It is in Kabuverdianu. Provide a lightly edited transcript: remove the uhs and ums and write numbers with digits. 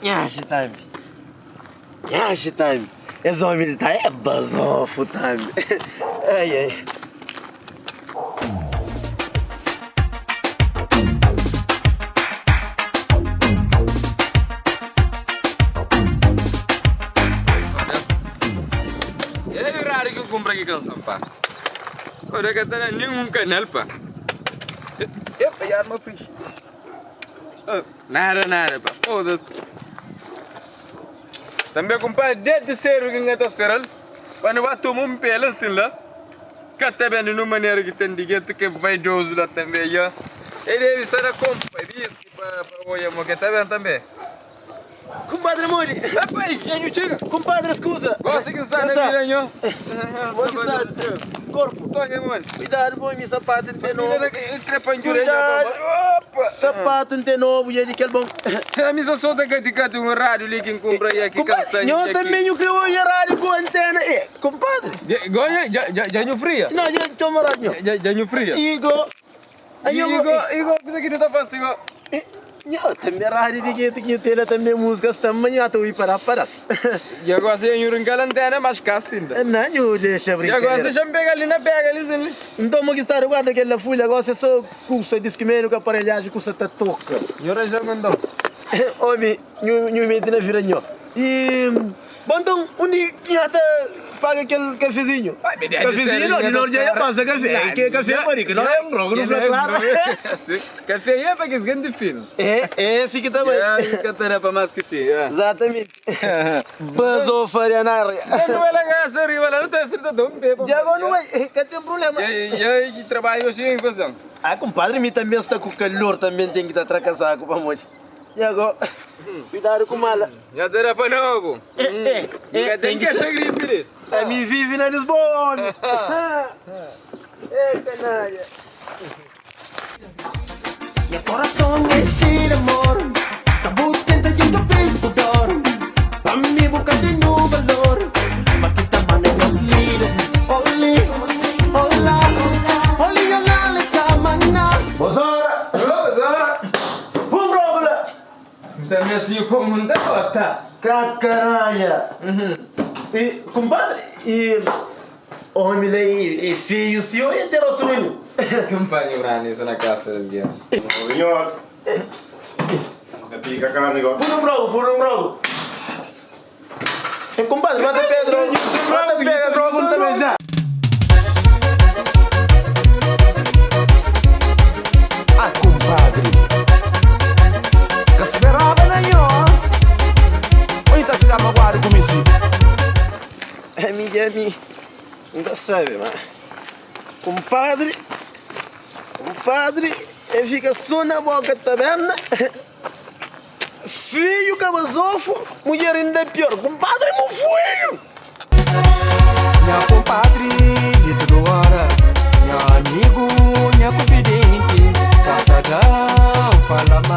Nhaxi tambi. Nhaxi tambi. Es omi li ta é bazofu tambi. Ai ai. É raro que eu compro aqui canção, pá. Olha que tá nenhum canal, pá. Epa, e arma fixe. Nada, nada, pá. Foda-se. Também, compadre, desde cedo que ninguém tá esperando. Quando vai tomar um pelo assim lá. Que tá bem de uma maneira que tem de gueto que é vaidoso lá também, já. Ele deve ser a compra, visto, para olhar, que tá bem também. Compadre Mori! Rapaz, quem chega? Compadre, scusa! Gosta que sai na vida, nho? Corpo! Toca, mano. Cuidado, bom, meu sapato não tem novo. Cuidado! Opa! Sapato não tem novo, e ele quer bom. A missa solta que te cata um rádio ali que compra aí aqui Compadre, nho também eu queria ouvir rádio com antena. Eh, compadre! Gonya, já já já nho fria. Não, já toma rádio. Já já nho fria. Igo. Igo, Igo, o que tu tá fazendo, Igo? Nho, também rádio de que que tem também músicas também já tô para para. E agora você nho rinca antena, mas cá ainda. Não, nho deixa E brincar. agora você já me pega ali na pega ali, ali. Então, mo que está guarda aquela folha, agora você só cursa diz que meio que aparelhagem cursa tá toca. Nho já mandou. Homem, nho nho mete na vira nho. E bom então, onde que tá paga aquele cafezinho? Cafezinho não, de não já passa café. Que café é marico, não é um grogo, não foi claro. Café é para que se grande fino. É, é esse que também. É, que tá para mais que sim. Exatamente. Basou faria na área. Não é lá essa riba lá, não tem certeza de um pepo. Diago não é, que tem problema. E e trabalho assim, fazendo. Ah, compadre, me também está com calor, também tem que estar a casaco para muito. E agora, cuidado com mala. Já terá para novo. É, é, é, tem que achar gripe. A mim vive na Lisboa, homem. É, canalha. Meu coração é cheio de amor. Tabu tenta de um tempo dor. Pa mim boca tem no valor. Mas que tá nos lido. Oli, olá, oli, olá, le tamana. Bozora! Rosa! Pum, Róbula! Também assim como não dá tá. Cacaralha! E, compadre, e... Homem, e, e feio, senhor, e ter o sonho. Campanha brani na casa del dia. Senhor. Pica carne, go. Por um brogo, por um brogo. E, compadre, bota Pedro. Bota pega drogo também já. Ah, compadre. Que esperava na nho. Oi, tá ficando magoado comigo. É minha, é minha. Nunca sabe, mas... Compadre... Compadre, ele fica só na boca da taberna. Feio cabazofo, mulher ainda é pior. Compadre, meu filho! Nha compadre de toda hora, nha amigo, nha confidente. Cada fala.